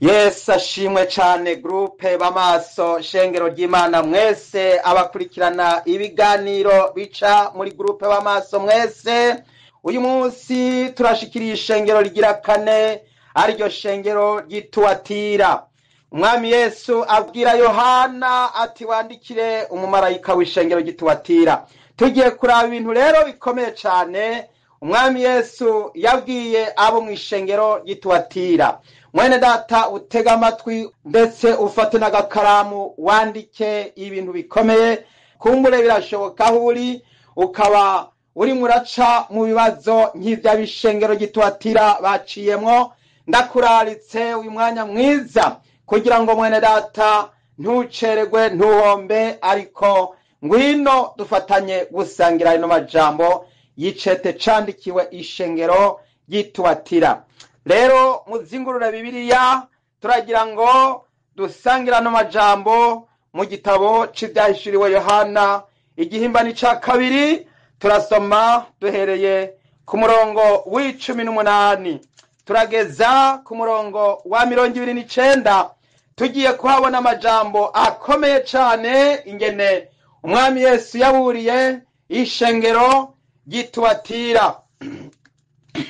Yesu ashimwe cyane. Groupe Bamaso, shengero ry'Imana mwese, abakurikirana ibiganiro bica muri groupe Bamaso mwese, uyu munsi turashikiriye ishengero rigira kane, ariryo shengero ry'Ituwatira. Umwami Yesu abwira Yohana ati: "Wandikire umumarayika w'ishengero ry'Ituwatira." Tugiye kuraba ibintu rero bikomeye cyane Umwami Yesu yabwiye abo mu ishengero ry'Ituwatira. Mwene data, utega amatwi, ndetse ufate n'agakaramu wandike ibintu bikomeye. Kumbure birashoboka aho uri ukaba uri muraca mu bibazo nk'iby'ab'ishengero ry'Ituwatira baciyemwo. Ndakuraritse uyu mwanya mwiza kugira ngo, mwene data, ntucererwe, ntuhombe, ariko ngwino dufatanye gusangira ino majambo y'icete candikiwe ishengero ry'Ituwatira. Rero muzingurure Bibiliya, turagira ngo dusangire ano majambo mu gitabo c'Ivyahishuriwe Yohana, igihimba ni ca kabiri. Turasoma duhereye ku murongo w'18, turageza ku murongo wa 29. Tugiye kuhabona amajambo akomeye cane, ingene Umwami Yesu yaburiye ishengero ry'Ituwatira.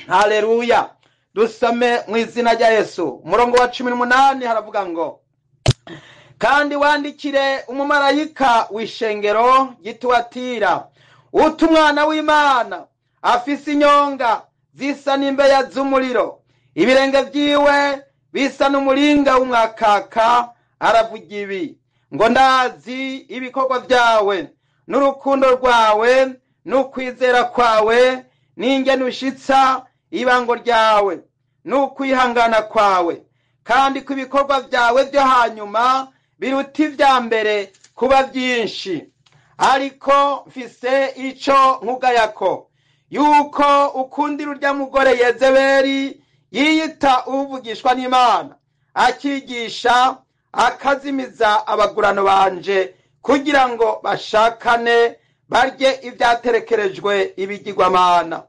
Haleluya! Dusome mu izina rya Yesu. Umurongo wa 18 haravuga ngo: "Kandi wandikire umumarayika w'ishengero ry'Ituwatira uti: Umwana w'Imana afise inyonga zisa n'imbeya z'umuriro, ibirenge vyiwe bisa n'umuringa w'umwakaka, aravuga ibi ngo: Ndazi ibikorwa vyawe n'urukundo rwawe n'ukwizera kwawe n'ingene ushitsa ibango ryawe n'ukwihangana kwawe, kandi ko ibikorwa vyawe vyo hanyuma biruta ivya mbere kuba vyinshi. Ariko mfise ico nkugayako, yuko ukundira urya mugore Yezebeli yiyita uvugishwa n'Imana, akigisha akazimiza abagurano banje kugira ngo bashakane barye ibyaterekerejwe ibigirwamana.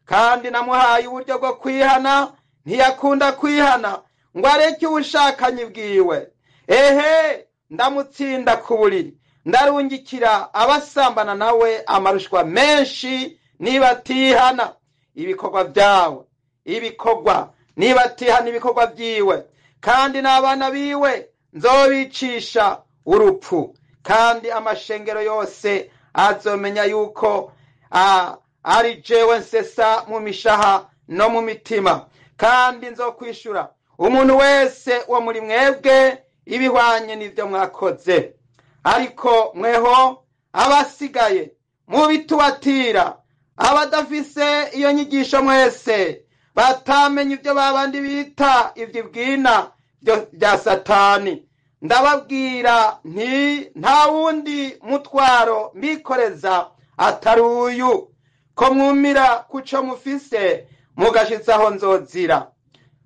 Kandi namuhaye uburyo bwo kwihana, ntiyakunda kwihana ngo areke ubushakanyi bwiwe. Ehe, ndamutsinda ku buriri, ndarungikira abasambana nawe amarushwa menshi nibatihana ibikorwa byawe, ibikorwa nibatihana ibikorwa byiwe. Kandi n'abana biwe nzobicisha urupfu, kandi amashengero yose azomenya yuko ari jewe nsesa mu mishaha no mu mitima, kandi nzokwishura umuntu wese wo muri mwebwe ibihwanye n'ibyo mwakoze. Ariko mweho abasigaye mubitubatira, abadafise iyo nyigisho mwese, batamenye ibyo babandi bita ivy'ibwina bya Satani, ndababwira nti: nta wundi mutwaro mbikoreza atari uyu, ko mwumira kuco mufise mugashitsaho nzozira.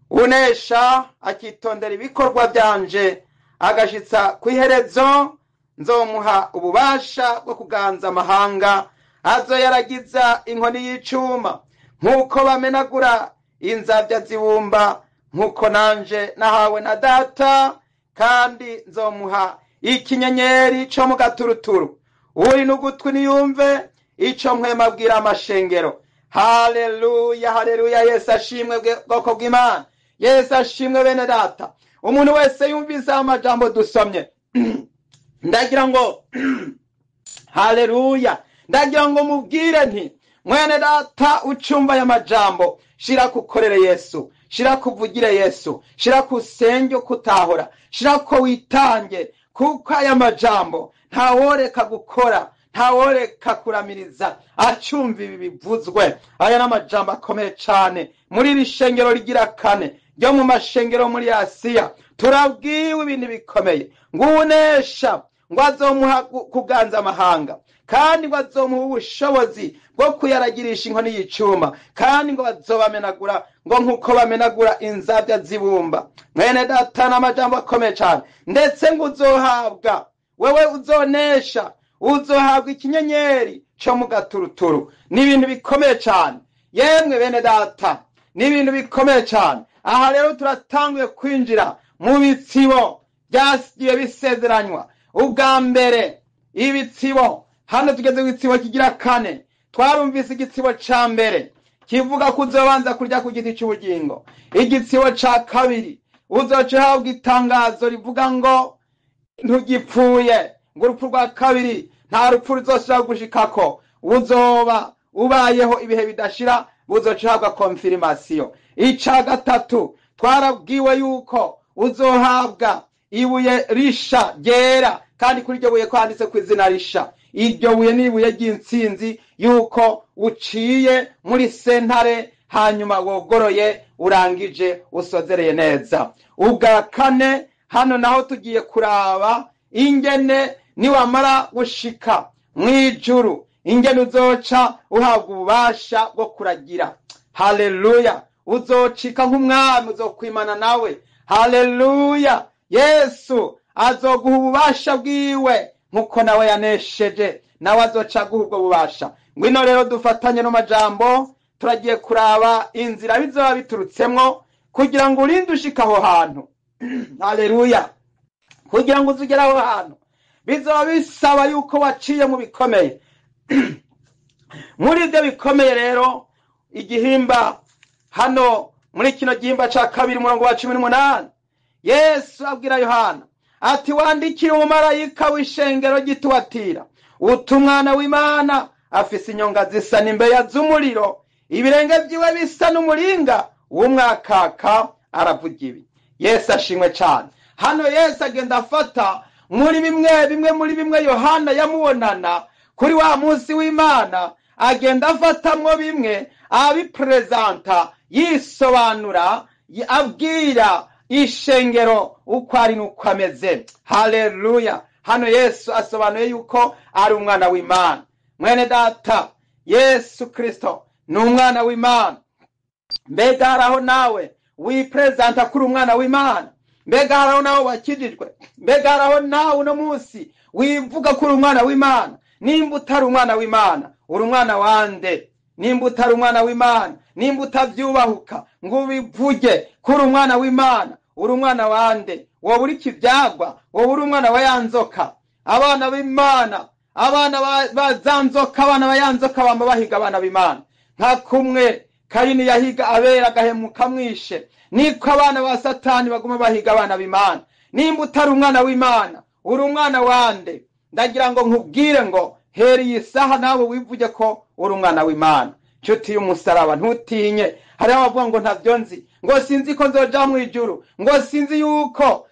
Unesha akitondera ibikorwa byanje agashitsa kw'iherezo, nzomuha ububasha bwo kuganza amahanga, azoyaragiza inkoni y'icuma, nk'uko bamenagura inzabya zibumba, nk'uko nanje nahawe na Data. Kandi nzomuha ikinyenyeri co mu gaturuturu. Uri n'ugutwi niyumve ico Mpwemu abwira amashengero." Haleluya, haleluya! Yesu ashimwe, bwoko bw'Imana. Yesu ashimwe, bene data. Umuntu wese yumvise amajambo dusomye, ndagira ngo, haleluya, ndagira ngo mubwire nti: mwene data ucumva aya majambo, shira kukorere Yesu, shira kuvugire Yesu, shira kusenge kutahora, shira ko witange, kuko aya majambo ntaworeka gukora, ntaworeka kuramiriza acumva ibi bivuzwe. Aya ni amajambo akomeye cane. Muri iri shengero rigira kane ryo mu mashengero muri Asiya, turabwiwe ibintu bikomeye, ngo unesha ngo azomuha kuganza amahanga, kandi ngo azomuha ubushobozi bwo kuyaragirisha inkoni y'icuma, kandi ngo bazobamenagura ngo nk'uko bamenagura inzabya zibumba. Mwene data, n'amajambo akomeye cane. Ndetse ngo uzohabwa, wewe uzonesha, uzohabwa ikinyenyeri co mu gaturuturu. Ni ibintu bikomeye cane, yemwe bene data, ni ibintu bikomeye cane. Aha rero turatanguye kwinjira mu bitsibo byagiye bisezeranywa. Ubwa mbere ibitsibo, hano tugeze ku gitsibo kigira kane. Twarumvise igitsibo ca mbere kivuga ko uzobanza kurya ku giti cy'ubugingo. Igitsibo ca kabiri uzoca uhabwa itangazo rivuga ngo ntugipfuye, ngo urupfu rwa kabiri nta rupfu ruzosubira gushikako, uzoba ubayeho ibihe bidashira, uzoca uhabwa konfirimasiyo. Ica gatatu twarabwiwe yuko uzohabwa ibuye risha ryera, kandi kuri iryo buye ko handitse ku izina risha. Iryo buye ni ibuye ry'intsinzi, yuko uciye muri sentare hanyuma wogoroye, urangije, usozereye neza. Ubwa kane hano naho tugiye kuraba ingene niwamara gushika mw'ijuru, ingene uzoca uhabwa ububasha bwo kuragira. Haleluya! Uzocika nk'umwami, uzokwimana nawe. Haleluya! Yesu azoguha ububasha bwiwe nkuko nawe yanesheje, nawe azoca aguha ubwo bubasha. Ngwino rero dufatanye n'amajambo, turagiye kuraba inzira bizoba biturutsemwo kugira ngo urinde ushika aho hantu. Haleluya! Kugira ngo uzugere aho hantu bizoba bisaba yuko waciye mu bikomeye. Muri ibyo bikomeye rero, igihimba hano muri kino gihimba ca kabiri umurongo wa 18, Yesu abwira Yohana ati: wandikire umumarayika w'ishengero ry'Ituwatira uti umwana w'Imana afise inyonga zisa n'imbeya z'umuriro, ibirenge vyiwe bisa n'umuringa w'umwakaka, aravuga ibi. Yesu ashimwe cane. Hano Yesu agenda afata muri bimwe bimwe muri bimwe Yohana yamubonana kuri wa munsi w'Imana, agenda afatamwo bimwe abiprezanta, yisobanura, abwira ishengero uko ari n'uko ameze. Haleluya! Hano Yesu asobanuye yuko ari umwana w'Imana. Mwene data, Yesu Kristo ni umwana w'Imana. Mbega haraho nawe wiprezanta kuri umwana w'Imana? Mbega haraho nawe wakijijwe? Mbega haraho nawe uno munsi wivuga kuri umwana w'Imana? Nimba utari umwana w'Imana, uri umwana wande? Nimba utari umwana w'Imana, nimba utavyubahuka ngo ubivuge kuri umwana w'Imana, uri umwana wande? Wowe uri kivyagwa, wowe uri umwana wa yanzoka. Abana b'Imana, abana ba za nzoka, abana ba yanzoka bama bahiga abana b'Imana. Nka kumwe Kayini yahiga Abera agahemuka mwishe, niko abana ba Satani baguma bahiga abana b'Imana. Nimba utari umwana w'Imana, uri umwana wande? Ndagira ngo nkubwire ngo hera iyi saha nawe wivuge ko uri umwana w'Imana. Nshuti y'umusaraba, ntutinye. Hariho abavuga ngo ntavyo nzi, ngo sinzi ko nzoja mw'ijuru, ngo sinzi yuko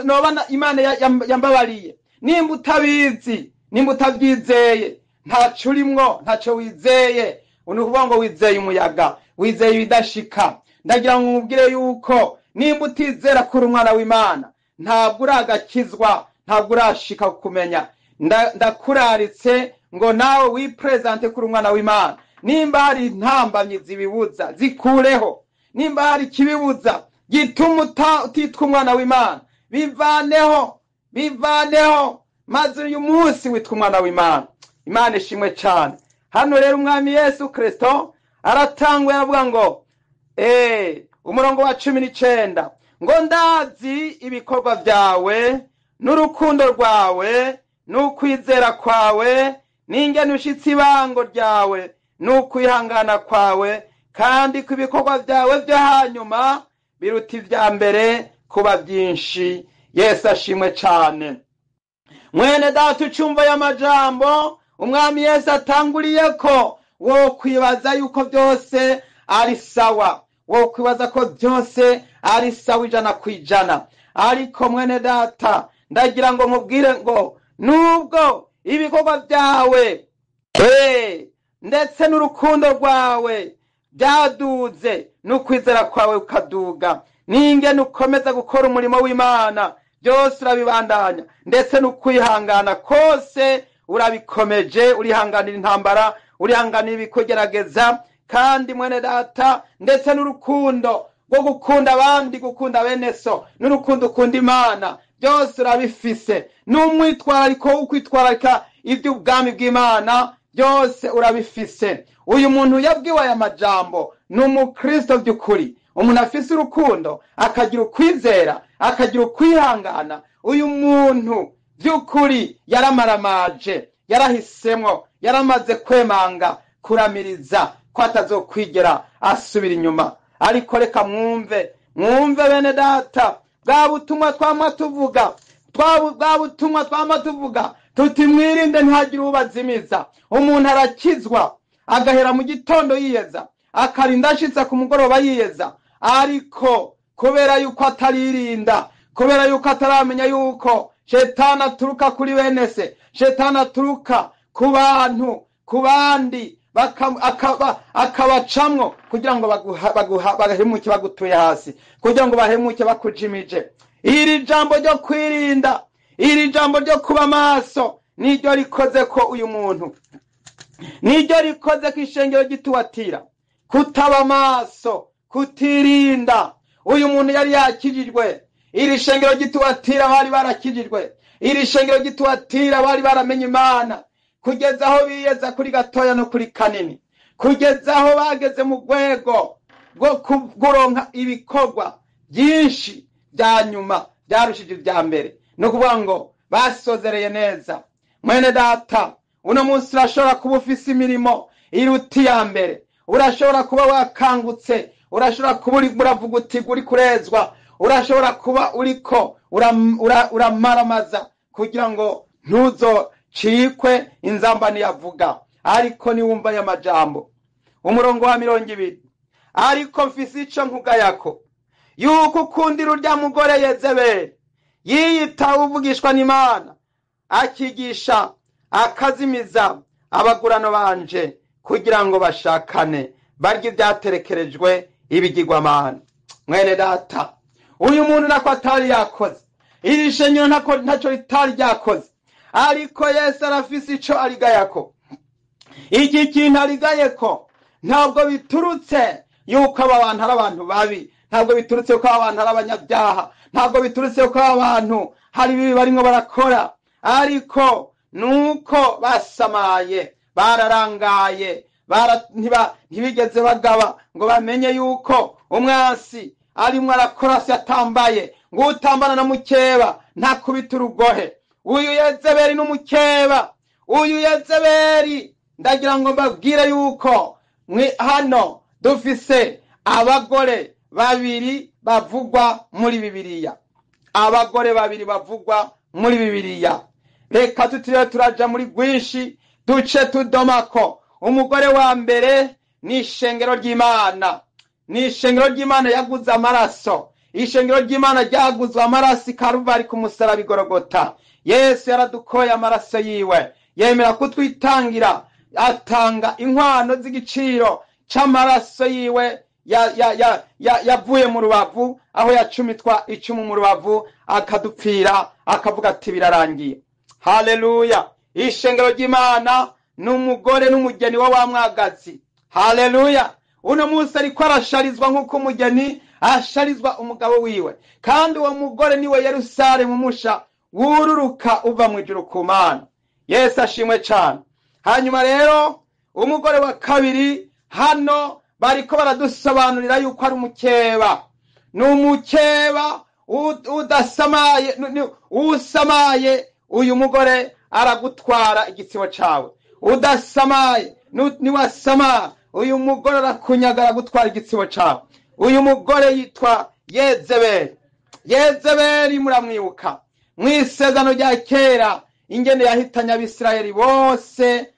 noba Imana yambabariye. Nimba utabizi, nimba utavyizeye, ntaco urimwo, ntaco wizeye. Ni ukuvuga ngo wizeye umuyaga, wizeye ibidashika. Ndagira ngo nkubwire yuko nimba utizera ko uri umwana w'Imana, ntabwo uragakizwa, ntabwo urashika kumenya. Ndakuraritse ngo nawe wiprezante kuri umwana w'Imana. Nimba hari intambamyi zibibuza, zikureho. Nimba hari ikibibuza gituma utitwa umwana w'Imana, bivaneho, bivaneho, maze uyu munsi witwa umwana w'Imana. Imana ishimwe cyane. Hano rero umwami Yesu Kristo aratangwa yavuga ngo umurongo wa 19 ngo ndazi ibikorwa byawe n'urukundo rwawe n'ukwizera kwawe n'ingene ushitse ibango ryawe n'ukwihangana kwawe, kandi ko ibikorwa byawe byo hanyuma biruta ibya mbere kuba byinshi. Yesu ashimwe cyane. Mwene data ucumva y'amajambo umwami Yesu atanguriye ko wo kwibaza yuko byose ari sawa, wo kwibaza ko byose ari sawa 100%. Ariko mwene data, ndagira ngo nkubwire ngo nubwo ibikorwa byawe ndetse n'urukundo rwawe byaduze n'ukwizera kwawe ukaduga, n'ingene ukomeza gukora umurimo w'Imana byose urabibandanya, ndetse n'ukwihangana kose urabikomeje, urihanganira intambara, urihanganira ibikugerageza. Kandi mwene data, ndetse n'urukundo rwo gukunda abandi, gukunda bene so, n'urukundo ukunda Imana, byose urabifise, n'umwitwarariko wo kwitwararika iby'ubwami bw'Imana byose urabifise. Uyu muntu yabwiwe aya majambo ni umukristo by'ukuri. Umuntu afise urukundo, akagira ukwizera, akagira ukwihangana, uyu muntu by'ukuri yaramaramaje, yarahisemwo, yaramaze kwemanga kuramiriza ko atazokwigera asubira inyuma. Ariko reka mwumve, mwumve bene data, bwa butumwa twama tuvuga, bwa butumwa twama tuvuga tuti mwirinde ntihagire ubazimiza. Umuntu arakizwa agahera mu gitondo yiyeza, akarinda ashitse ku mugoroba yiyeza, ariko kubera yuko ataririnda, kubera yuko ataramenya yuko shetani aturuka kuri bene se, shetani aturuka ku bantu, ku bandi, akabacamwo kugira ngo bahemuke bagutuye hasi, kugira ngo bahemuke bakujimije. Iri jambo ryo kwirinda, iri jambo ryo kuba maso, niryo rikoze ko uyu muntu, niryo rikoze ko ishengero gituwatira. Kutaba maso, kutirinda. Uyu muntu yari yakijijwe, iri shengero gituwatira bari barakijijwe, iri shengero gituwatira bari baramenye Imana, kugeza aho biyeza kuri gatoya no kuri kanini, kugeza aho bageze mu rwego rwo kuronka ibikorwa byinshi bya nyuma byarushije ibya mbere. No kuvuga ngo basozereye neza. Mwene data, uno munsi urashobora kuba ufise imirimo iruta iya mbere, urashobora kuba wakangutse, urashobora kuba uravuga uti uri kurezwa, urashobora kuba uriko uramaramaza kugira ngo ntuzocikwe inzamba niyavuga. Ariko niwumva aya majambo, umurongo wa 20, ariko mfise ico nkugayako, yuko ukundira urya mugore Yezebeli, yiyita uvugishwa n'Imana, akigisha akazimiza abagurano banje kugira ngo bashakane barye ibyaterekerejwe ibigirwamana. Mwene data, uyu muntu nako atari yakoze, iri shengero ntacyo ritari ryakoze, ariko Yesu arafise ico arigayako. Iki kintu arigayeko ntabwo biturutse yuko aba bantu ari abantu babi, ntabwo biturutse yuko aba bantu ari abanyabyaha, ntabwo biturutse yuko aba bantu hari ibibi barimwo barakora, ariko nuko basamaye, bararangaye, ntibigeze bagaba ngo bamenye yuko umwasi arimwo arakora se atambaye, ngo utambana na mukeba ntakubita urugohe. Uyu Yezebeli n'umukeba, uyu Yezebeli ndagira ngo mbabwire yuko hano dufise abagore babiri bavugwa muri Bibiliya, abagore babiri bavugwa muri Bibiliya. Reka tutiriwe turaja muri rwinshi, duce tudomako. Umugore wa mbere ni ishengero ry'Imana, ni ishengero ry'Imana yaguze amaraso, ishengero ry'Imana ryaguzwe amaraso i Karuvari ku musaraba i Golgota. Yesu yaradukoye amaraso yiwe, yemera kutwitangira, atanga inkwano z'igiciro c'amaraso yiwe yavuye mu rubavu, aho yacumitwa icumu mu rubavu, akadupfira, akavuga ati birarangiye. Haleluya! Ishengero ry'Imana n'umugore n'umugeni wa wa mwagazi. Haleluya! Uno munsi ariko arasharizwa nk'uko umugeni asharizwa umugabo wiwe, kandi uwo mugore niwe Yerusalemu musha wururuka uva mu ijuru ku Mana. Yesu ashimwe cyane. Hanyuma rero umugore wa kabiri hano bariko baradusobanurira yuko ari umukeba. Ni umukeba udasamaye, usamaye uyu mugore aragutwara igitsibo cawe. Udasamaye, niwasama uyu mugore arakunyaga, aragutwara igitsibo cawe. Uyu mugore yitwa Yezebeli. Yezebeli muramwibuka mw'isezerano rya kera, ingene yahitanye Abisirayeli bose,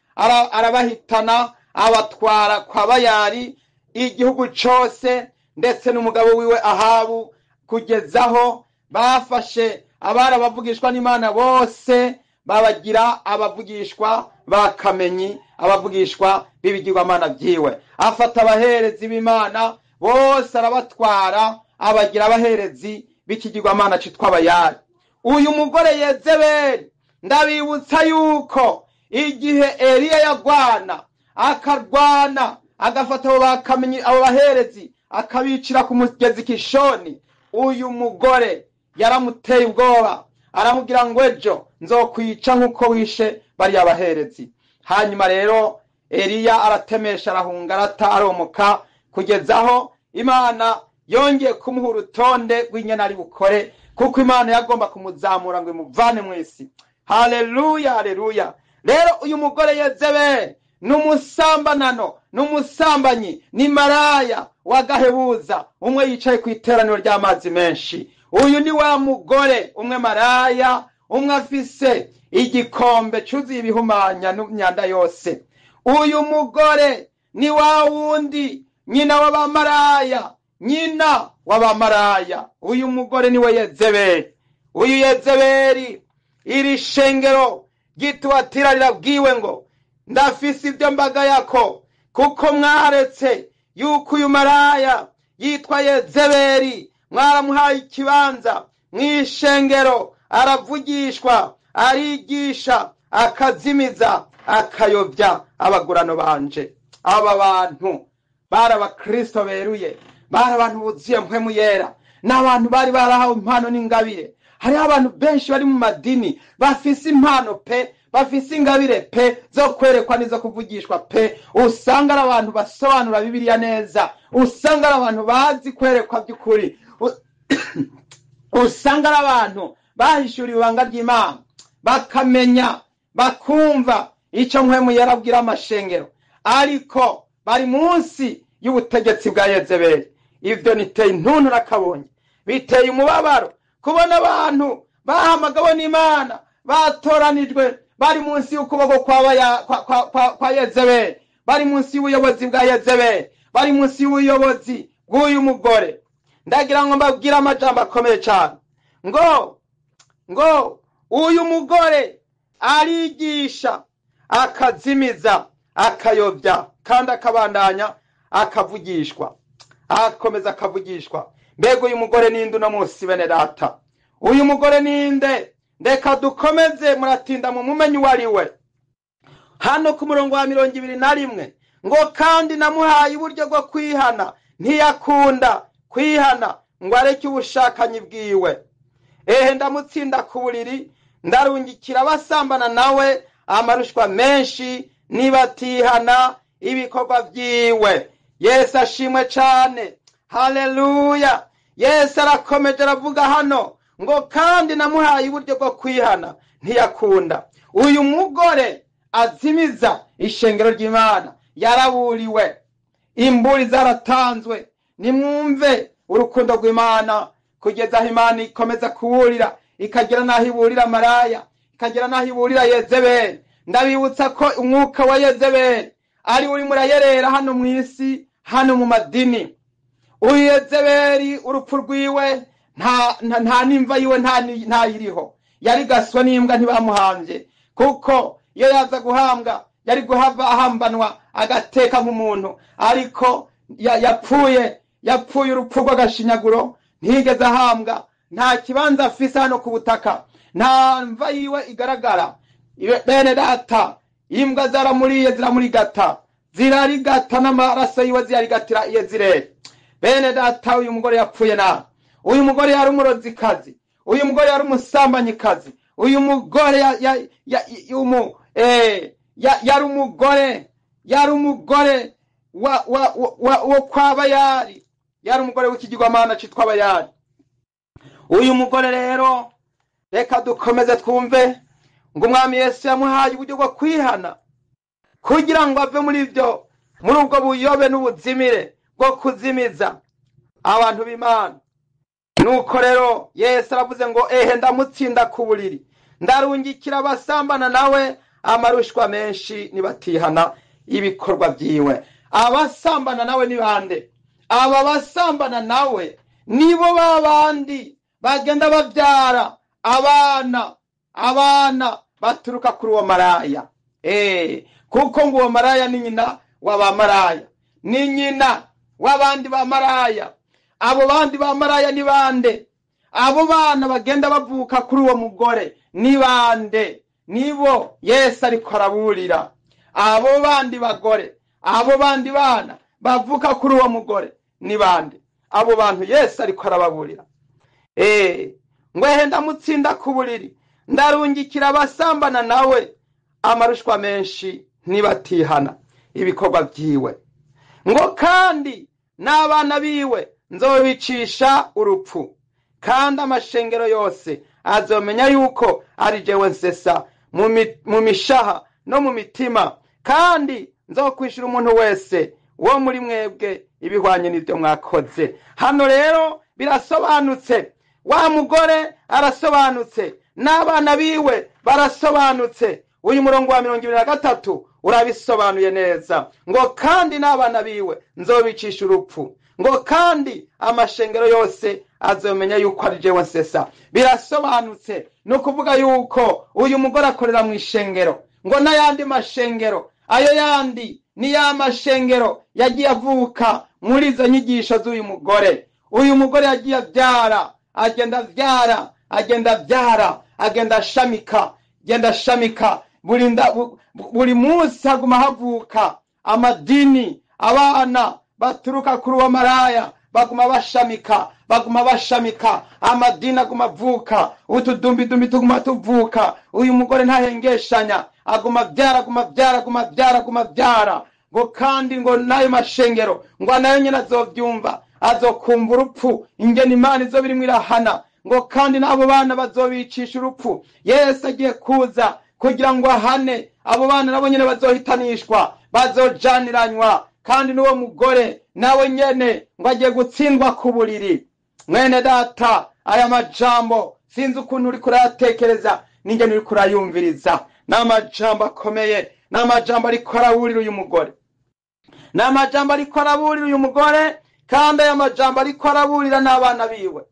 arabahitana, abatwara kwa Bayali igihugu cose, ndetse n'umugabo wiwe Ahabu, kugezaho bafashe abari abavugishwa n'Imana bose babagira abavugishwa bakamenyi, abavugishwa b'ibigirwamana vyiwe. Afata abaherezi b'Imana bose arabatwara, abagira abaherezi b'ikigirwamana citwa Bayali. Uyu mugore Yezebeli, ndabibutsa yuko igihe Eliya yagwana, akarwana, agafata abo bakamenyi, abo baherezi, akabicira ku mugezi Kishoni, uyu mugore yaramuteye ubwoba, aramubwira ngo ejo nzokwica nk'uko wishe bariya baherezi. Hanyuma rero Eliya aratemesha, arahunga, arata, aromoka, kugeza aho Imana Yongeye kumuha urutonde rw'inyana ari bukore, kuko Imana yagomba kumuzamura ngo imuvane mu isi. Haleluya, haleluya. Rero uyu mugore Yezebeli ni umusambanano, ni umusambanyi, ni maraya wagahebuza, umwe yicaye ku iteraniro ry'amazi menshi. Uyu ni wa mugore umwe maraya, umwe afise igikombe cyuzuye ibihumanya n'imyanda yose. Uyu mugore ni wa wundi nyina w'abamaraya, nyina w'abamaraya. Uyu mugore ni we Yezebeli. Uyu Yezebeli, iri shengero ry'Ituwatira rirabwiwe ngo ndafise ibyo mbaga yako, kuko mwaretse yuko uyu maraya yitwa Yezebeli mwaramuhaye ikibanza mw'ishengero, aravugishwa, arigisha, akazimiza, akayobya abagurano banje. Aba bantu bari abakristo beruye, bari abantu buzuye mpwemu yera, n'abantu bari barahawe impano n'ingabire. Hariho abantu benshi bari mu madini bafise impano pe, bafise ingabire pe zo kwerekwa n'izo kuvugishwa pe. Usanga ari abantu basobanura Bibiliya neza, usanga ari abantu bazi kwerekwa by'ukuri, usanga ari abantu bahishuriwe ibanga ry'Imana, bakamenya, bakumva icyo mpwemu yarabwira amashengero, ariko bari munsi y'ubutegetsi bwa Yezebeli. Ivyo niteye intuntu nakabonye, biteye umubabaro kubona abantu bahamagawe n'Imana, batoranijwe, bari munsi y'ukuboko kwa Yezebeli, bari munsi y'ubuyobozi bwa Yezebeli, bari munsi y'ubuyobozi bw'uyu mugore. Ndagira ngo mbabwire amajambo akomeye cyane, ngo uyu mugore arigisha, akazimiza, akayobya, kandi akabandanya akavugishwa, akomeza akavugishwa. Mbega uyu mugore ninde uno munsi bene data? Uyu mugore ninde? Ndeka dukomeze, muratinda mu mumenyi uwo ari we. Hano ku murongo wa 21 ngo kandi namuhaye uburyo bwo kwihana, ntiyakunda kwihana ngo areke ubushakanyi bwiwe. Ehe, ndamutsinda ku buriri, ndarungikira abasambana nawe amarushwa menshi nibatihana ibikorwa byiwe. Yesu ashimwe cyane, haleluya. Yesu arakomeje aravuga hano ngo kandi namuhaye uburyo bwo kwihana, ntiyakunda. Uyu mugore azimiza ishengero ry'Imana yaraburiwe, imburi zaratanzwe. Nimwumve urukundo rw'Imana kugeza aho Imana ikomeza kuburira, ikagera n'aho iburira maraya, ikagera n'aho iburira Yezebeli. Ndabibutsa ko umwuka wa Yezebeli ari uri murayerera hano mu isi, hano mu madini. Uyu Yezebeli urupfu rwiwe nta nimva yiwe ntayiriho, yari gaswe n'imbwa ntibamuhambye, kuko iyo yaza guhambwa yari guhava ahambanwa agateka nk'umuntu. Ariko yapfuye urupfu rw'agashinyaguro, ntiyigeze ahambwa, nta kibanza afise hano ku butaka, nta mva yiwe igaragara. Bene data, imbwa zaramuriye, ziramurigata, zirarigata n'amaraso yiwe ziyarigatira Yezireli. Bene data, uyu mugore yapfuye nabi. Uyu mugore yari umurozikazi, uyu mugore yari umusambanyikazi, uyu mugore yari umugore, yari umugore wo kwa Bayali, yari umugore w'ikigirwamana citwa Bayali. Uyu mugore rero, reka dukomeze twumve ngo Umwami Yesu yamuhaye uburyo bwo kwihana kugira ngo ave muri ibyo, muri ubwo buyobe n'ubuzimire bwo kuzimiza abantu b'Imana. Nuko rero Yesu aravuze ngo ehe, ndamutsinda ku buriri, ndarungikira abasambana nawe amarushwa menshi nibatihana ibikorwa byiwe. Abasambana nawe ni bande? Aba basambana nawe nibo babandi bagenda babyara abana baturuka kuri uwo maraya. Kuko ngo uwo maraya ni nyina w'abamaraya, ni nyina w'abandi bamaraya. Abo bandi bamaraya ni bande? Abo bana bagenda bavuka kuri uwo mugore ni bande? Nibo Yesu ariko araburira. Abo bandi bagore, abo bandi bana bavuka kuri uwo mugore ni bande? Abo bantu Yesu ariko arababurira. Ngwehe ndamutsinda ku buriri, ndarungikira abasambana nawe amarushwa menshi nibatihana ibikorwa byiwe. Ngo kandi n'abana biwe nzobicisha urupfu, kandi amashengero yose azomenya yuko ari jewe nsesa mu mishaha no mu mitima, kandi nzokwishura umuntu wese wo muri mwebwe ibihwanye n'ibyo mwakoze. Hano rero birasobanutse, wa mugore arasobanutse n'abana biwe barasobanutse. Uyu murongo wa 23 urabisobanuye neza, ngo kandi n'abana biwe nzobicisha urupfu, ngo kandi amashengero yose azomenya yuko ari jewe nsesa. Birasobanutse, ni ukuvuga yuko uyu mugore akorera mu ishengero, ngo n'ayandi mashengero, ayo yandi ni ya mashengero yagiye avuka muri izo nyigisho z'uyu mugore. Uyu mugore yagiye abyara, agenda abyara, agenda abyara, agenda ashamika, agenda ashamika. Buri munsi haguma havuka amadini, abana baturuka kuri uwo maraya baguma bashamika, baguma bashamika, amadini aguma avuka, utudumbidumbi tuguma tuvuka. Uyu mugore ntahengeshanya, aguma abyara, aguma abyara, aguma abyara, aguma abyara. Ngo kandi ngo n'ayo mashengero ngo nayo nyine azobyumva, azokumva urupfu ingene Imana izo birimo irahana, ngo kandi n'abo bana bazobicisha urupfu. Yesu agiye kuza kugira ngo ahane abo bana, nabo nyine bazohitanishwa, bazojaniranywa. Kandi n'uwo mugore nawe nyene ngo agiye gutsindwa ku buriri. Mwene data, aya majambo sinzi ukuntu uri kurayatekereza n'ingene uri kurayumviriza. Ni amajambo akomeye, ni amajambo ariko araburira uyu mugore, ni amajambo ariko araburira uyu mugore. Kandi aya majambo ariko araburira n'abana biwe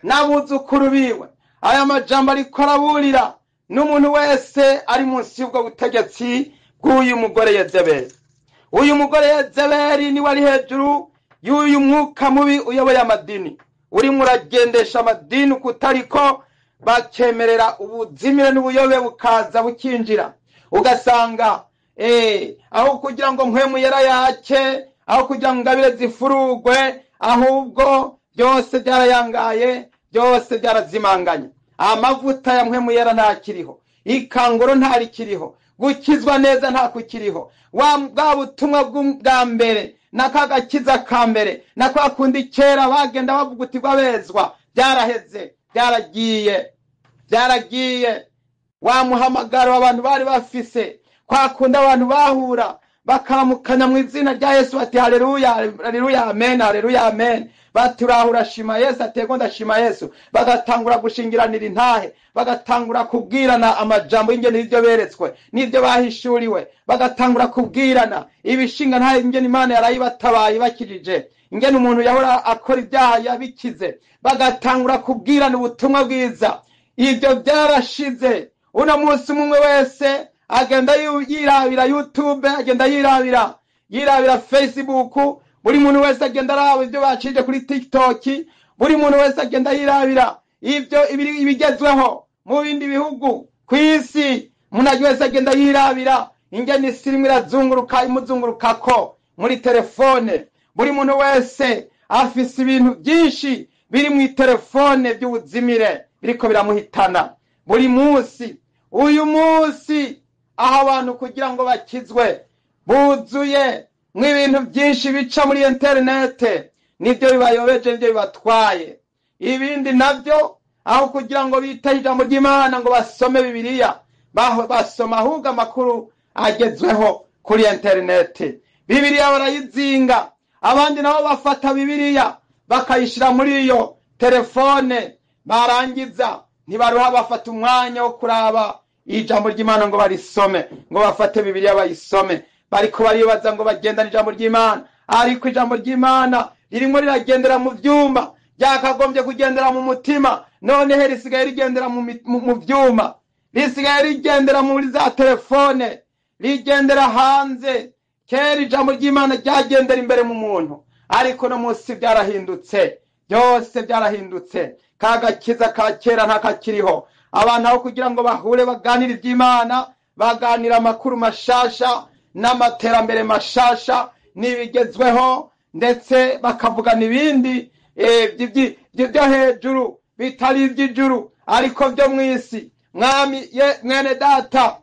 n'abuzukuru biwe. Aya majambo ariko araburira n'umuntu wese ari munsi y'ubwo butegetsi bw'uyu mugore Yezebeli. Uyu mugore Yezebeli niwe ari hejuru y'uyu mwuka mubi uyoboye amadini, urimo uragendesha amadini kutariko, bakemerera ubuzimire n'ubuyobe bukaza bukinjira. Ugasanga aho kugira ngo mpwemu yera yake, aho kugira ngo ingabire zifurugwe, ahubwo byose byarayangaye, byose byarazimanganye. Amavuta ya mpwemu yera ntakiriho, ikanguro ntarikiriho, gukizwa neza ntakukiriho. Bwa butumwa bwa mbere na ka gakiza ka mbere na kwa kundi kera bagenda bavugutirwa bezwa, byaraheze, byaragiye, byaragiye. Wa muhamagaro abantu bari bafise, kwa kundi abantu bahura bakaramukanya mu izina rya Yesu bati haleluya, haleluya, amen, haleluya, amen. Bati urahura shima Yesu, atego ndashima Yesu. Bagatangura gushingiranira intahe, bagatangura kubwirana amajambo y'ingene y'ibyo beretswe n'ibyo bahishuriwe, bagatangura kubwirana ibishinga ntahe ingene Imana yarayibatabaye ibakijije, ingene umuntu yahora akora ibyaha yabikize, bagatangura kubwirana ubutumwa bwiza. Ibyo byarashize. Uno munsi umwe wese agenda yirabira YouTube, agenda yirabira Facebook, buri muntu wese agenda araba ibyo bacije kuri TikTok, buri muntu wese agenda yirabira ibyo ibigezweho mu bindi bihugu ku isi. Umuntu wese agenda yirabira ingene isi irimo irazunguruka imuzungurukako muri telefone. Buri muntu wese afise ibintu byinshi biri mu telefone by'ubuzimire biriko biramuhitana buri munsi. Uyu munsi aho abantu kugira ngo bakizwe buzuye mw'ibintu byinshi bica muri interinete, nibyo bibayobeje, nibyo bibatwaye. Ibindi nabyo aho kugira ngo bite ijambo ry'Imana ngo basome Bibiliya, basoma ahubwo amakuru agezweho kuri interinete. Bibiliya barayizinga, abandi nabo bafata Bibiliya bakayishira muri iyo telefone, barangiza ntibaruha bafata umwanya wo kuraba ijambo ry'Imana ngo barisome, ngo bafate Bibiliya bayisome. Bariko baribaza ngo bagendana ijambo ry'Imana, ariko ijambo ry'Imana ririmo riragendera mu vyuma, ryakagombye kugendera mu mutima. None risigaye rigendera mu vyuma, risigaye rigendera muri za telefone, rigendera hanze. Kera ijambo ry'Imana ryagendera imbere mu muntu, ariko no munsi byarahindutse, byose byarahindutse. Ka gakiza ka kera ntakakiriho. Abantu aho kugira ngo bahure baganire iby'Imana, baganira amakuru mashasha n'amaterambere mashasha n'ibigezweho, ndetse bakavugana ibindi byo hejuru bitari iby'ijuru ariko byo mu isi. Mwami mwene data,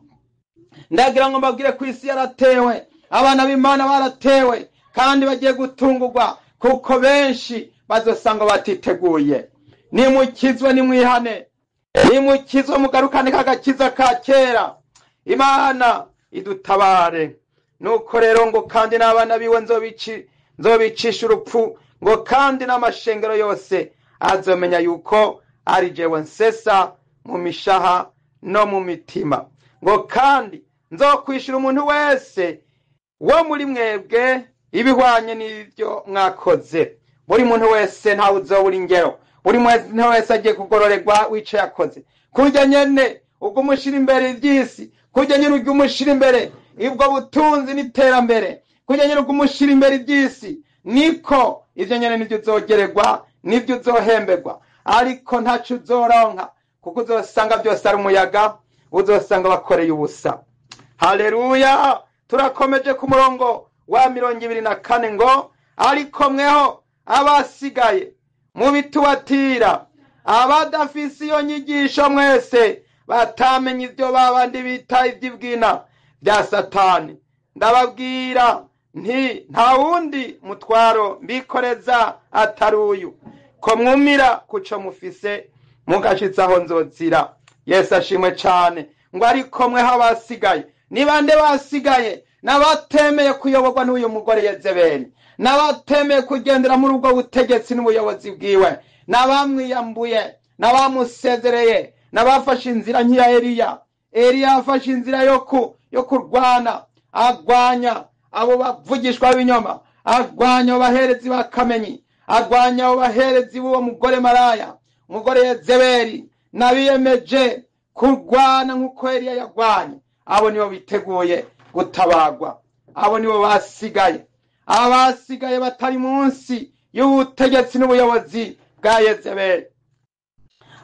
ndagira ngo mbabwire ku isi yaratewe, abana b'Imana baratewe, kandi bagiye gutungurwa, kuko benshi bazosanga batiteguye. Nimukizwe, nimwihane, nimukizwe mugarukane kagakiza ka kera. Imana idutabare. Nuko rero ngo kandi n'abana biwe nzobicisha urupfu, ngo kandi n'amashengero yose azomenya yuko ari jewe nsesa mu mishaha no mu mitima, ngo kandi nzokwishura umuntu wese wo muri mwebwe ibihwanye n'ibyo mwakoze. Buri muntu wese ntawe uzobura ingero, buri muntu wese agiye kugororerwa wico yakoze. Kurya nyene ubwo umushira imbere ivy'isi, kurya nyene ubwo umushira imbere ubwo butunzi n'iterambere, kurya nyene ubwo umushira imbere ivy'isi, niko ivyo nyene nivyo uzogererwa, nivyo uzohemberwa, ariko ntaco uzoronka, kuko uzosanga byose ari umuyaga, uzosanga bakoreye ubusa. Haleluya! Turakomeje ku murongo wa 24 ngo ariko mweho abasigaye mu bitubatira, abadafise iyo nyigisho mwese batamenye ibyo babandi bita iby'ibwina bya Satani, ndababwira nti nta wundi mutwaro mbikoreza atari uyu, ko mwumira kuco mufise mugashitsaho nzozira. Yesu ashimwe cane. Ngo ariko mweho abasigaye, ni bande basigaye? N'abatemeye kuyoborwa n'uyu mugore Yezebeli, n'abatemeye kugendera muri ubwo butegetsi n'ubuyobozi bwiwe, n'abamwiyambuye, n'abamusezereye, n'abafashe inzira nk'iya Eliya. Eliya yafashe inzira yo kurwana, agwanya abo bavugishwa b'ibinyoma, agwanya abo baherezi ba Kamenyi, agwanya abo baherezi b'uwo mugore maraya, umugore Yezebeli, n'abiyemeje kurwana nk'uko Eliya yagwanye. Abo nibo biteguye gutabagwa, abo nibo basigaye, abasigaye batari munsi y'ubutegetsi n'ubuyobozi bwa Yezebeli,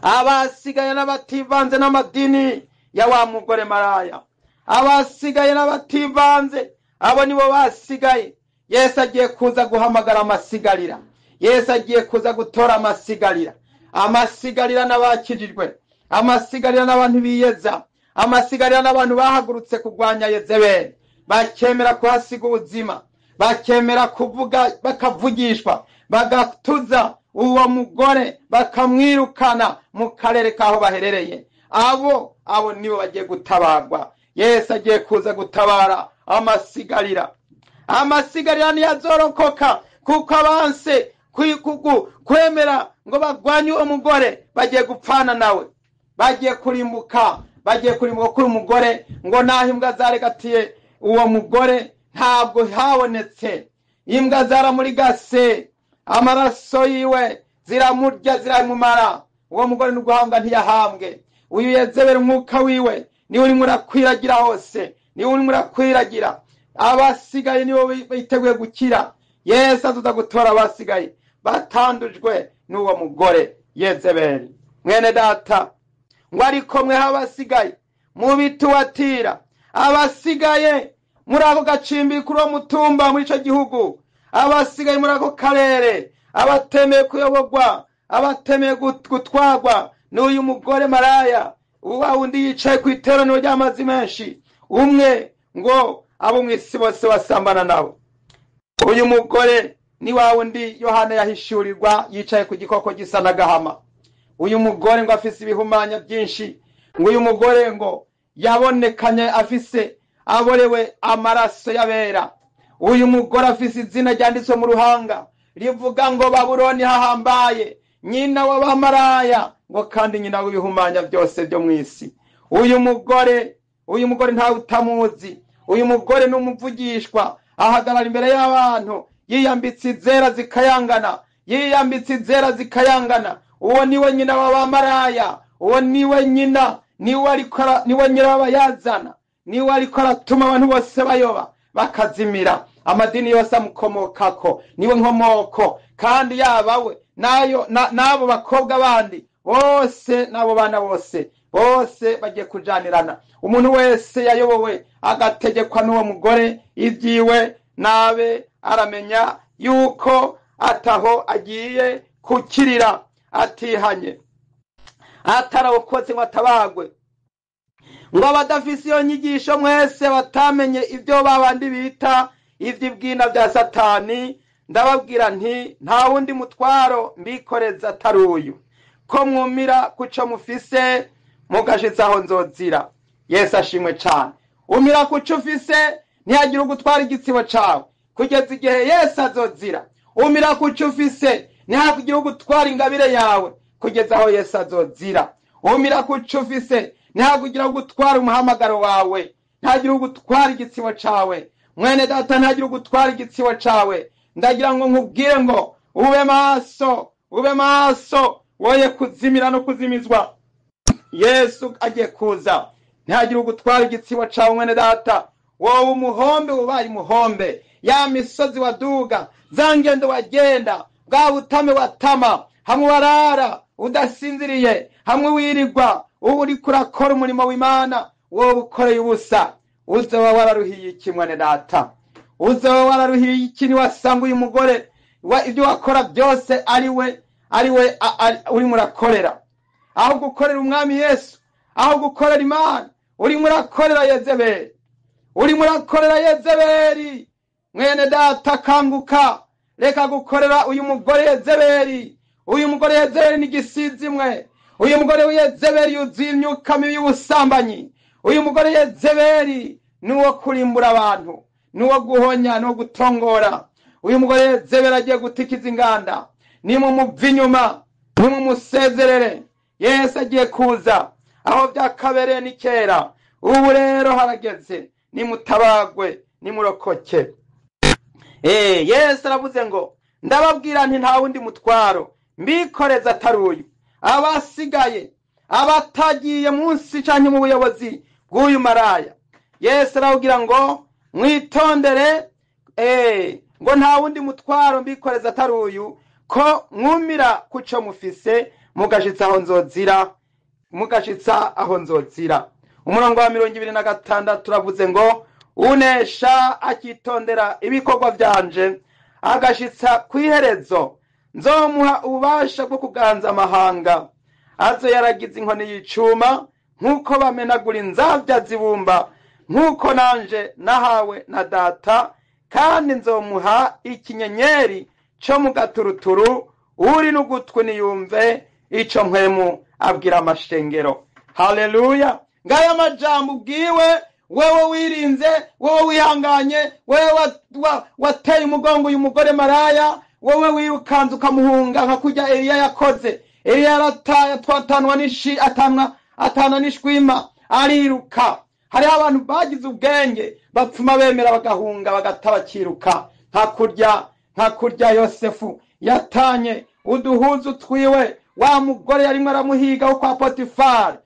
abasigaye n'abativanze n'amadini ya wa mugore maraya, abasigaye n'abativanze, abo nibo basigaye. Yesu agiye kuza guhamagara amasigarira, Yesu agiye kuza gutora amasigarira, amasigarira n'abakijijwe, amasigarira n'abantu biyeza, amasigarira n'abantu bahagurutse kurwanya Yezebeli, bakemera kuhasiga ubuzima, bakemera kuvuga, bakavugishwa, bagatuza uwo mugore, bakamwirukana mu karere kaho baherereye. Abo nibo bagiye gutabagwa. Yesu agiye kuza gutabara amasigarira. Amasigarira ntiyazorokoka, kuko abanse kwemera ngo bagwanye uwo mugore bagiye gupfana nawe, bagiye kurimbuka, bagiye kurimbuka kuri umugore. Ngo naho imbwa zaregatiye uwo mugore ntabwo habonetse, imbwa zaramurigase, amaraso yiwe ziramurya, ziramumara. Uwo mugore n'uguhambwa ntiyahambwe. Uyu Yezebeli umwuka wiwe niwe urimo urakwiragira hose, niwe urimo urakwiragira. Abasigaye nibo biteguye gukira. Yesu azoza gutora abasigaye batandujwe n'uwo mugore Yezebeli. Mwene data, ngo ariko mweho abasigaye mu bituwatira, abasigaye muri ako gacimbi kuri uwo mutumba muri ico gihugu, abasigaye muri ako karere, abatemeye kuyoborwa, abatemeye gutwarwa n'uyu mugore maraya, wa wundi yicaye ku iteraniro ry'amazi menshi, umwe ngo abo mw'isi bose basambana nabo. Uyu mugore ni wa wundi Yohana yahishurirwa yicaye ku gikoko gisa n'agahama. Uyu mugore ngo afise ibihumanya byinshi, ngo uyu mugore ngo yabonekanye afise aborewe amaraso y'abera. Uyu mugore afise izina ryanditswe mu ruhanga rivuga ngo Babuloni hahambaye, nyina w'abamaraya, ngo kandi nyina w'ibihumanya byose byo mw'isi. Uyu mugore ntawe utamuzi. Uyu mugore ni umuvugishwa, ahagarara imbere y'abantu yiyambitse izera zikayangana, yiyambitse izera zikayangana. Uwo niwe nyina w'abamaraya, uwo niwe nyina, niwe nyirabayazana, niwe ariko aratuma abantu bose bayoba bakazimira. Amadini yose amukomokako, niwe nkomoko. Kandi yaba we nayo n'abo bakobwa bandi bose n'abo bana bose bose bagiye kujanirana. Umuntu wese yayobowe agategekwa n'uwo mugore ibyiwe nabe aramenya yuko ataho agiye kukirira atihanye, atarawukotse ngo atabagwe. Ngo abadafise iyo nyigisho mwese batamenye ibyo babandi bita ivy'ibwina bya Satani, Ndababwira nti nta wundi mutwaro mbikoreza atari uyu, ko mwumira kuco mufise mugashitsa aho nzozira. Yesu ashimwe cane. Umira kuco ufise, ntihagire ugutwara igitsibo cawe kugeza igihe Yesu azozira. Umira kuco ufise, ntihagire ugutwara ingabire yawe kugeza aho Yesu azozira. Umira kuco ufise, ntihagire ugutwara umuhamagaro wawe, ntihagire ugutwara igitsibo cawe. Mwene data, ntihagire ugutwara igitsibo cawe. Ndagira ngo nkubwire ngo ube maso, ube maso, woye kuzimira no kuzimizwa. Yesu agiye kuza, ntihagire ugutwara igitsibo cawe. Mwene data, wowe umuhombe, ubaye umuhombe. Ya misozi waduga, za ngendo wagenda, bwa butame watama, hamwe warara udasinziriye, hamwe wirirwa uba uriko urakora umurimo w'Imana, wowe ukoreye ubusa. Uzoba wararuhiye iki, mwene data? Uzoba wararuhiye iki niwasanga uyu mugore ibyo wakora byose ari we urimo urakorera, aho gukorera umwami Yesu, aho gukorera Imana, urimo urakorera Yezebeli, urimo urakorera Yezebeli? Mwene data, kanguka, reka gukorera uyu mugore Yezebeli. Uyu mugore Yezebeli ni igisizimwe. Uyu mugore Yezebeli yuzuye imyuka mibi y'ubusambanyi. Uyu mugore Yezebeli ni uwo kurimbura abantu, ni uwo guhonya, ni uwo gutongora. Uyu mugore Yezebeli agiye gutikiza inganda. Nimumuve inyuma, nimumusezerere. Yesu agiye kuza. Aho byakabereye ni kera, ubu rero harageze. Nimutabagwe, nimurokoke. Yesu aravuze ngo ndababwira nti nta wundi mutwaro mbikoreza atari uyu. Abasigaye, abatagiye munsi canke mu buyobozi bw'uyu maraya, Yesu arababwira ngo mwitondere, ngo nta wundi mutwaro mbikoreza atari uyu, ko mwumira kuco mufise mugashitsa aho nzozira, mugashitsa aho nzozira. Umurongo wa 26 uravuze ngo unesha akitondera ibikorwa vyanje agashitsa kw'iherezo, nzomuha ububasha bwo kuganza amahanga. Azo yaragize inkoni y'icuma nk'uko bamenagura inzabya zibumba, nk'uko nanje nahawe na Data. Kandi nzomuha ikinyenyeri co mu gaturuturu. Uri n'ugutwi niyumve ico Mpwemu abwira amashengero. Haleluya! Ngaya majambo ubwiwe wewe wirinze, wewe wihanganye, wewe wateye umugongo uyu mugore maraya, wewe wirukanze ukamuhunga nka kurya Eliya yakoze. Eliya yarataye, atanwa n'ishi, atanwa, atana n'ishwima, ariruka. Hariho abantu bagize ubwenge bapfuma bemera bagahunga, bagata, bakiruka, nka kurya Yosefu yatanye uduhuzu twiwe, wa mugore yarimwo aramuhiga wo kwa Potifari,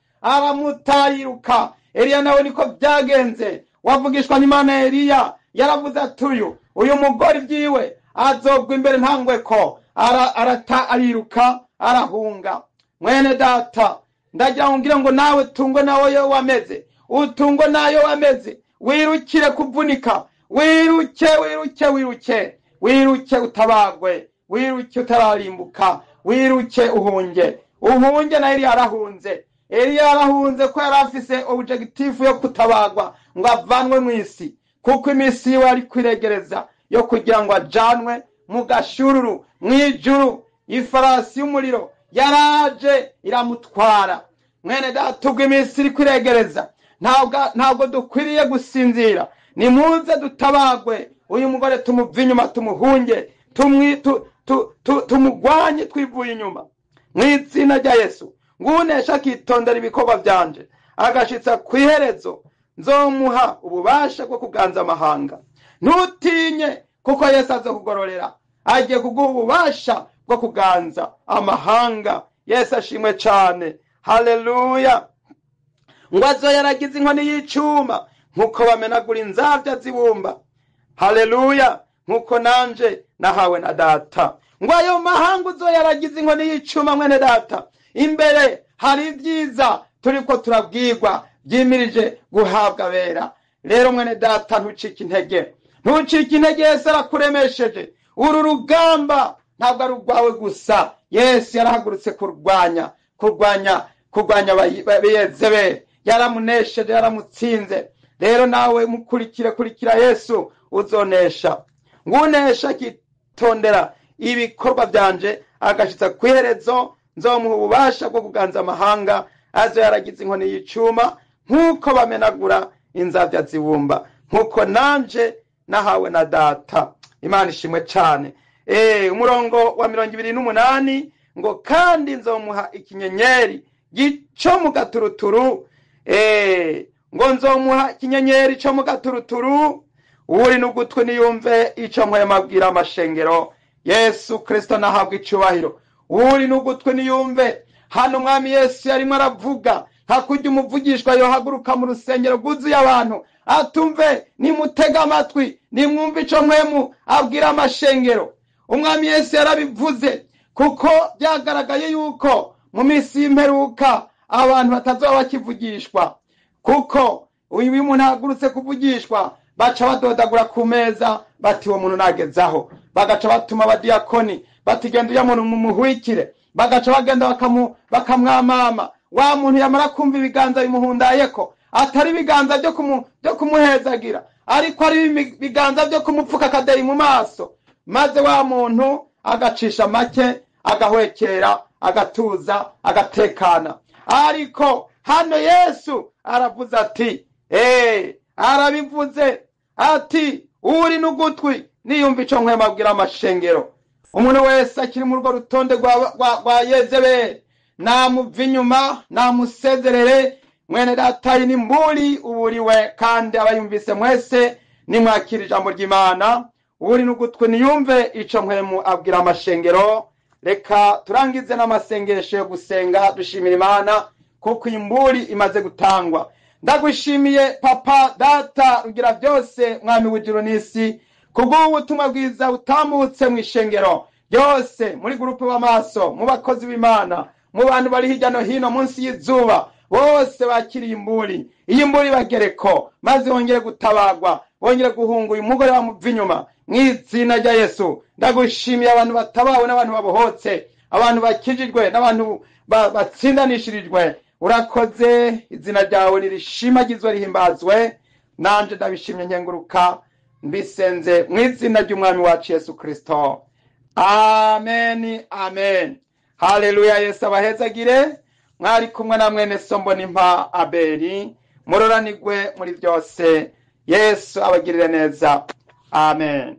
aramutayiruka. Eliya nawe niko byagenze. Wavugishwa n'Imana Eliya yaravuze ati uyu mugore ibyiwe azogwa imbere ntangwe ko arata, ariruka, arahunga. Mwene data, ndagira ngo ngire ngo nawe tungwe nawe yo wameze, utungwe nayo wameze, wirukire kuvunika, wiruke, wiruke, wiruke, wiruke utabagwe, wiruke utararimbuka, wiruke, uhunge, uhunge. Na Eliya yarahunze. Eliya yarahunze ko yari afise objectif yo kutabagwa ngo avanwe mu isi, kuko iminsi yiwe ari kwiregereza yo kugira ngo ajanwe mu gashururu mw'ijuru. Ifarasi y'umuriro yaraje iramutwara. Mwene data, ubwo iminsi iri kwiregereza, ntabwo dukwiriye gusinzira. Nimuze dutabagwe, uyu mugore tumuve inyuma, tumuhunge, tumugwanye twivuye inyuma mu izina rya Yesu. Ngunesha akitondera ibikorwa byanje agashitsa ku iherezo, nzomuha ububasha bwo kuganza amahanga. Ntutinye, kuko Yesu azokugororera. Agiye kuguha ububasha bwo kuganza amahanga. Yesu ashimwe cane. Haleluya! Ngo azo yaragize inkoni y'icuma nk'uko bamenagura inzabya zibumba, haleluya, nk'uko nanje nahawe na Data. Ngo ayo mahanga uzo yaragize inkoni y'icuma. Mwene data, imbere hari ibyiza turiko turabwirwa byimirije guhabwa abera. Rero mwene data, ntucike intege, ntucike intege. Yesu arakuremesheje. Uru rugamba ntabwo ari urwawe gusa. Yesu yarahagurutse kurwanya Beyezebeli. Yaramunesheje, yaramutsinze. Rero nawe mukurikire, kurikira Yesu, uzonesha. Ngunesha. azokwitondera ibikorwa byanje agashitsa ku iherezo, nzomuha ububasha bwo kuganza amahanga, azo yaragize inkoni y'icuma nk'uko bamenagura inzabya zibumba, nk'uko nanje nahawe na Data. Imana ishimwe cyane. Umurongo wa 28 ngo kandi nzomuha ikinyenyeri gico mu gaturuturu, ngo nzomuha ikinyenyeri cyo mu gaturuturu, uri n'ugutwi niyumve ico mpwemabwira amashengero. Yesu Kristo nahabwa icubahiro. Uri n'ugutwi niyumve. Hano Umwami Yesu yarimo aravuga hakurya umuvugishwa yohaguruka mu rusengero rwuzuye abantu atumve, nimutega amatwi, nimwumve ico mpwemu abwira amashengero. Umwami Yesu yarabivuze kuko byagaragaye yuko mu minsi y'imperuka abantu batazoba bakivugishwa, kuko uyu muntu ahagurutse kuvugishwa baca badodagura ku meza bati uwo muntu nagezaho, bagaca batuma abadiyakoni bati genda uya muntu mumuhwikire, bagaca bagenda bakamwamama. Wa muntu yamara kumva ibiganza bimuhundayeko, atari ibiganza byo kumuhezagira, ariko ari ibiganza byo kumupfuka akadeyi mu maso, maze wa muntu agacisha make, agahwekera, agatuza, agatekana. Ariko hano Yesu aravuze ati arabivuze ati uri n'ugutwi niyumva ico nkwemabwira amashengero. Umuntu wese akiri mu rwo rutonde rwa Yezebeli namuva inyuma, namusezerere. Mwene Data, ni mburi uburiwe, kandi abayumvise mwese nimwakira ijambo ry'Imana. Uri n'ugutwi niyumve ico mpwemu abwira amashengero. Reka turangize n'amasengesho yo gusenga dushimira Imana kuko imburi imaze gutangwa. Ndagushimiye Papa, Data rugira byose, Mwami w'ijuru n'isi, kubw'ubutumwa bwiza butambutse mu ishengero ryose, muri gurupe w'amaso, mu bakozi b'Imana, mu bantu bari hirya no hino munsi y'izuba, bose bakiriye imburi. Iyi mburi bagereko, maze bongere gutabagwa, bongere guhunga uyu mugore bamuva inyuma mu izina rya Yesu. Ndagushimiye abantu batabawe n'abantu babohotse, abantu bakijijwe n'abantu batsindanishirijwe. Urakoze, izina ryawe nirishimagizwe rihimbazwe. Nanje ndabishimye nkenguruka, mbisenze mu izina ry'Umwami wacu Yesu Kristo. Amen, amen. Haleluya. Yesu abahezagire. Mwari kumwe na mwene Sombonimpa Abeli. Muroranigwe muri byose. Yesu abagirire neza. Amen.